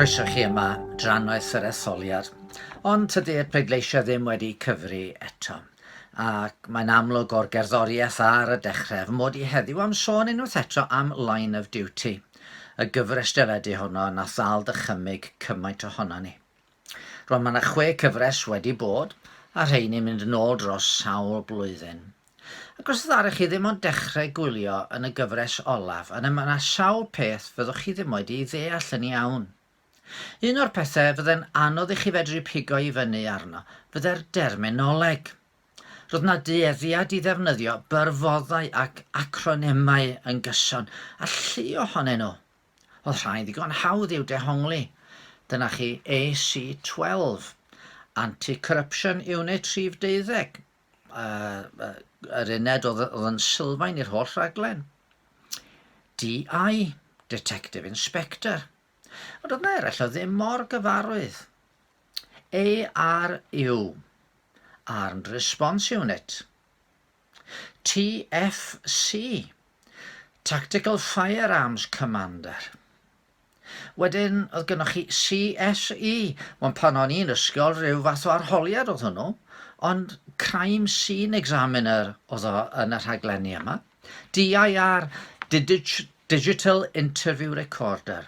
Croeso chi yma drannoeth yr etholiad, ond tydi'r pleidleisiau ddim wedi cyfri eto. Ac mae'n amlwg o'r gerddoriaeth ar y dechrau fy mod i heddiw am sôn unwaith eto am Line of Duty, y gyfres deledu honno nath ddal dychymyg cymaint ohonon ni. Rwan mae yna chwe cyfres wedi bod, a rheini'n mynd yn ôl dros sawl blwyddyn. Ac os ddaru chi ddim ond dechrau gwylio yn y gyfres olaf, yna mae yna sawl peth fyddwch chi ddim wedi ei ddeall yn iawn. Un o'r pethau fydde'n anodd i chi fedru pigo i fyny arno fydde'r derminoleg. Roedd 'na dueddiad i ddefnyddio byrfoddau ac acronymau yn gyson, a llu ohonyn nhw. Oedd rhai ddigon hawdd i'w dehongli. Dyna chi AC12, Anti-Corruption Unit rhif deuddeg, uh, yr uned oedd, oedd yn sylfaen i'r holl raglen. DI, Detective Inspector. Ond oedd yna eraill oedd ddim mor gyfarwydd. ARU, Armed Response Unit. TFC, Tactical Firearms Commander. Wedyn, oedd gynnwch chi CSE, wel pan o'n i'n ysgol rhyw fath o arholiad oedd hwnnw, ond Crime Scene Examiner oedd o yn y rhaglenni yma. DIR, Digital Interview Recorder.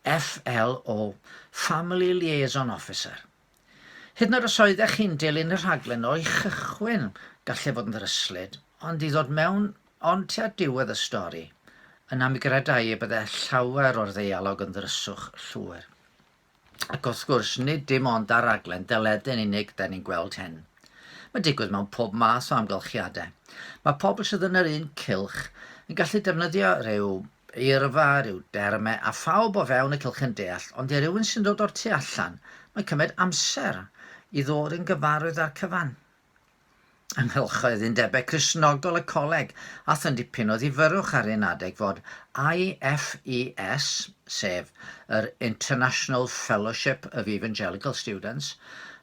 FLO, Family Liaison Officer. Hyd yn oed os oeddech chi'n dilyn y rhaglen o'i chychwyn, gallai fod yn ddryslyd, ond i ddod mewn ond tua diwedd y stori, yna mi gredai y byddai llawer o'r ddeialog yn ddryswch llwyr. Ac wrth gwrs, nid dim ond ar raglen deledu yn unig 'da ni'n gweld hyn. Mae'n digwydd mewn pob math o amgylchiadau. Mae pobl sydd yn yr un cylch yn gallu defnyddio rhyw eirfa, rhyw dermau, a phawb o fewn y cylch yn deall, ond i rywun sy'n dod o'r tu allan, mae'n cymryd amser i ddod yn gyfarwydd â'r cyfan. Yng nghylchoedd undebau Cristnogol y coleg, ath yn dipyn o ddifyrrwch ar un adeg fod IFES, sef yr International Fellowship of Evangelical Students,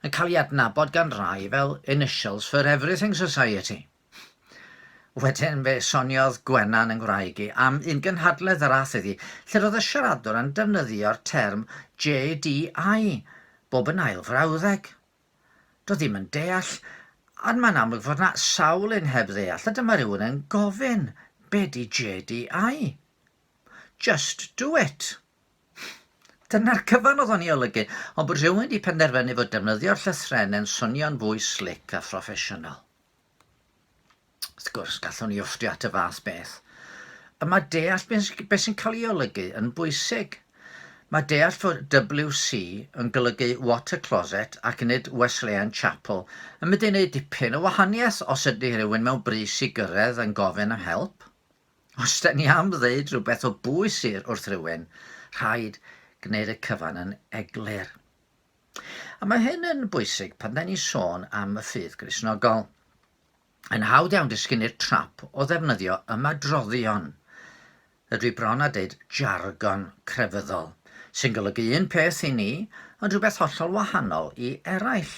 yn cael ei adnabod gan rai fel Initials for Everything Society. Wedyn fe soniodd Gwenan yng ngwraig i am un gynhadledd yr ath iddi, lle roedd y siaradwr yn defnyddio'r term JDI bob yn ail frawddeg. Doedd ddim yn deall, a mae'n amlwg fod 'na sawl un heb ddeall, a dyma rhywun yn gofyn, be 'di JDI? Just do it! Dyna'r cyfan oedd o'n ei olygu, ond bod rhywun wedi penderfynu fod defnyddio'r llythrennau'n swnio'n fwy slic a phroffesiynol. Wrth gwrs, gallwn ni wfftio at y fath beth. Ond mae deall beth sy'n cael ei olygu yn bwysig. Mae deall fod WC yn golygu Water Closet ac nid Wesleyan Chapel yn mynd i wneud dipyn o wahaniaeth os ydy rhywun mewn brys i gyrraedd yn gofyn am help. Os da ni am ddeud rhywbeth o bwys wrth rhywun, rhaid gwneud y cyfan yn eglur. A mae hyn yn bwysig pan da ni'n sôn am y ffydd Gristnogol. Yn hawdd iawn disgyn i'r trap o ddefnyddio ymadroddion, rydw i bron â deud jargon crefyddol, sy'n golygu un peth i ni, ond rhywbeth hollol wahanol i eraill.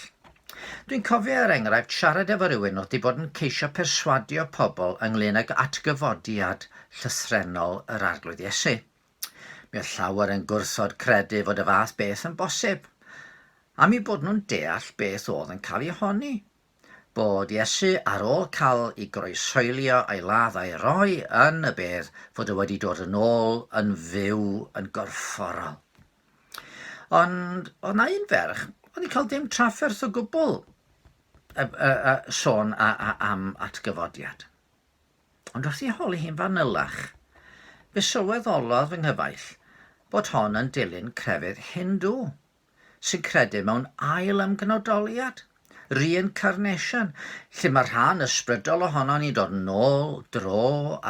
Dwi'n cofio er enghraifft siarad efo rhywun oedd wedi bod yn ceisio perswadio pobl ynglyn ag atgyfodiad llythrennol yr Arglwydd Iesu. Mi oedd llawer yn gwrthod credu fod y fath beth yn bosib, am eu bod nhw'n deall beth oedd yn cael ei honni, bod Iesu ar ôl cael ei groeshoelio a'i ladd a'i roi yn y bedd fod o wedi dod yn ôl yn fyw yn gorfforol. Ond oedd na un ferch, oedd hi'n cael dim trafferth o gwbl y, y, y, sôn a, a, am atgyfodiad. Ond wrth i holi hi'n fanylach, fe sylweddolodd fy nghyfaill bod hon yn dilyn crefydd Hindŵ, sy'n credu mewn ail-ymgnodoliad, reincarnation, lle mae rhan ysbrydol ohonon ni'n dod nôl dro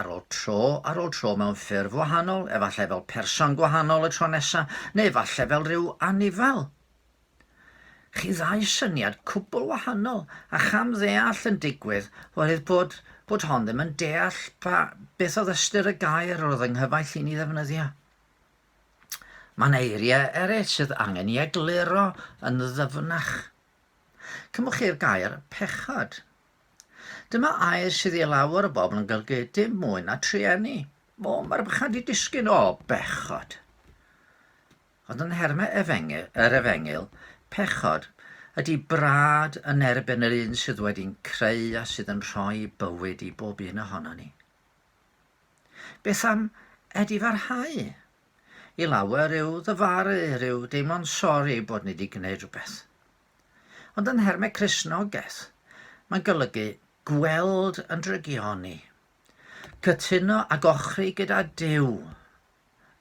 ar ôl tro ar ôl tro mewn ffurf wahanol, efallai fel person gwahanol y tro nesa, neu efallai fel rhyw anifail. Chi ddau syniad cwbl wahanol a cham ddeall yn digwydd oherwydd bod bod hon ddim yn deall pa beth oedd ystyr y gair yr oedd yng nghyfaill i'n ei ddefnyddio. Mae'n eiriau eraill sydd angen i egluro yn ddyfnach. Cymwch chi'r gair pechod. Dyma air sydd i lawer o bobl yn golygu dim mwy na trueni. O, mae'r bychan di disgyn, o, bechod. Ond yn nhermau efengyl, yr efengyl, pechod ydy brad yn erbyn yr un sydd wedi'n creu a sydd yn rhoi bywyd i bob un ohonon ni. Beth am edifarhau? I lawer rhyw ddyfaru, rhyw deimlo'n sori bod ni wedi gwneud rhywbeth. Ond yn nhermau Cristnogaeth, mae'n golygu gweld yn drygioni, cytuno ag ochri gyda Duw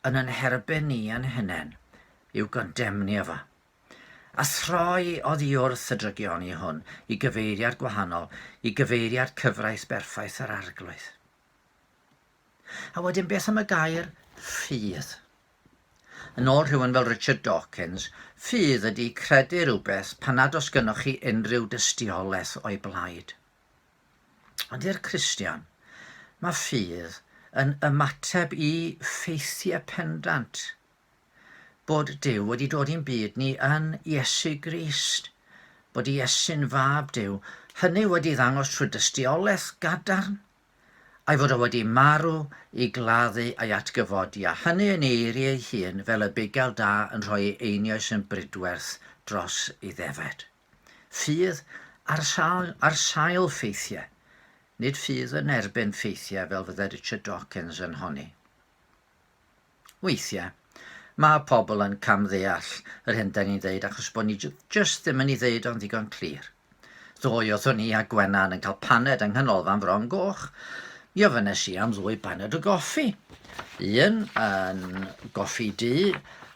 yn yn herbyn ni yn hunain i'w gondemnio fo, a throi oddi wrth y drygioni hwn i gyfeiriad gwahanol, i gyfeiriad cyfraith berffaith yr Arglwydd. A wedyn beth am y gair ffydd? Yn ôl rhywun fel Richard Dawkins, ffydd ydy credu rhywbeth pan nad oes gynnoch chi unrhyw dystiolaeth o'i blaid. Ond i'r Cristion, mae ffydd yn ymateb i ffeithiau pendant bod Duw wedi dod i'n byd ni yn Iesu Grist, bod Iesu'n fab Duw, hynny wedi ddangos trwy dystiolaeth gadarn, a'i fod o wedi marw i gladdu a'i atgyfodi, a hynny yn ei eiriau ei hun fel y bugail da yn rhoi ei einioes yn bridwerth dros ei ddefed. Ffydd ar sail, ar sail ffeithiau, nid ffydd yn erbyn ffeithiau fel fydde Richard Dawkins yn honni. Weithiau, mae pobl yn camddeall yr hyn da ni'n ddeud achos bod ni jyst ddim yn ei ddeud o'n ddigon clir. Ddoe oeddwn i a Gwenan yn cael paned yng Nghanolfan Fron Goch. Mi ofynnes i am ddwy baned o goffi. Un yn goffi du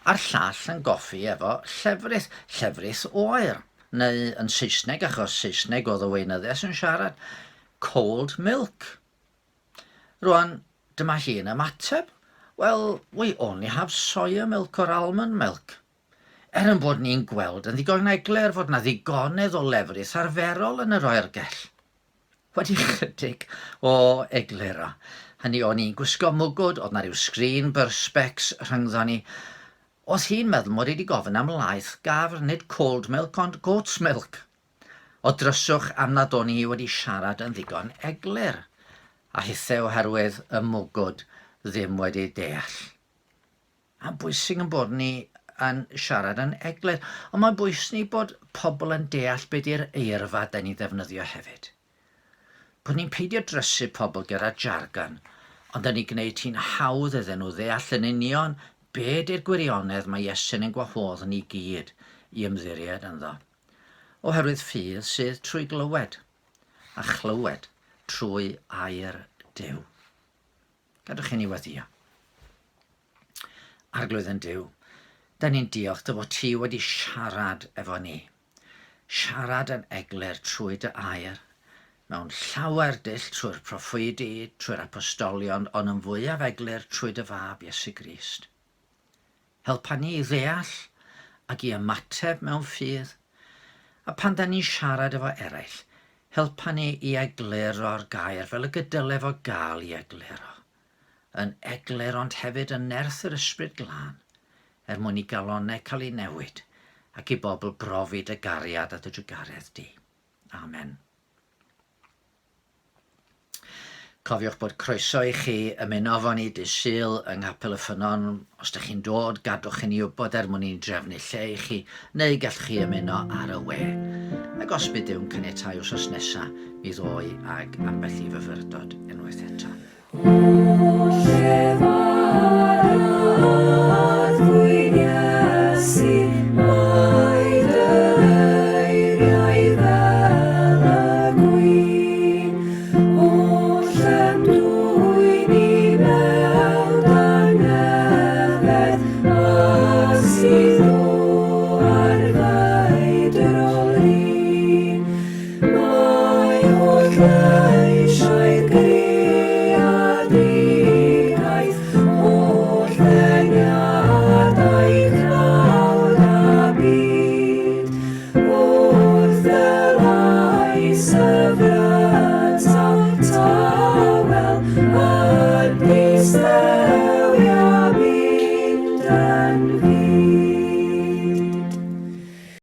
a'r llall yn goffi efo llefrith, llefrith oer, neu yn Saesneg achos Saesneg oedd y weinyddes yn siarad, cold milk. Rwan, dyma hi'n ymateb, Well, we only have soya milk or almond milk. Er yn bod ni'n gweld yn ddigon eglur fod 'na ddigonedd o lefrith arferol yn yr oergell. Wedi chydig o egluro, hynny o'n i'n gwisgo mwgwd, oedd 'na ryw sgrin byrspecs rhyngddon ni. Oedd hi'n meddwl mod i 'di gofyn am laeth gafr, nid cold milk ond goat's milk. O dryswch am nad o'n i wedi siarad yn ddigon eglur, a hithe oherwydd y mwgwd ddim wedi deall. Mae'n bwysig yn bod ni yn siarad yn eglur, ond mae'n bwysig bod pobl yn deall be di'r eirfa da ni'n ddefnyddio hefyd. Bod ni'n peidio drysu pobl gyda jargon, ond da ni'n gwneud hi'n hawdd iddyn nhw ddeall yn union be di'r gwirionedd mae Iesu'n ein gwahodd ni gyd i ymddiried ynddo. Oherwydd ffydd sydd trwy glywed, a chlywed trwy air Duw. Gadwch i ni weddio. Arglwydd yn Duw, da ni'n diolch dy fod ti wedi siarad efo ni. Siarad yn eglur trwy dy air, mewn llawer dull trwy'r proffwydi, trwy'r apostolion, ond yn fwyaf eglur trwy dy fab Iesu Grist. Helpa ni i ddeall ac i ymateb mewn ffydd. A pan da ni'n siarad efo eraill, helpa ni i egluro'r gair fel y gydyle fo gael i egluro. Yn eglur ond hefyd yn nerth yr Ysbryd Glân, er mwyn i galonnau cael eu newid ac i bobl brofi dy gariad a dy drugaredd di. Amen. Cofiwch bod croeso i chi ymuno efo ni dydd Sul yng Nghapel y Ffynnon. Os ydych chi'n dod, gadwch i ni wybod er mwyn i ni drefnu lle i chi, neu gallwch chi ymuno ar y we. Ac os bydd Duw'n caniatáu wsos nesa, mi ddoi ag ambell i fyfyrdod unwaith eto. O lle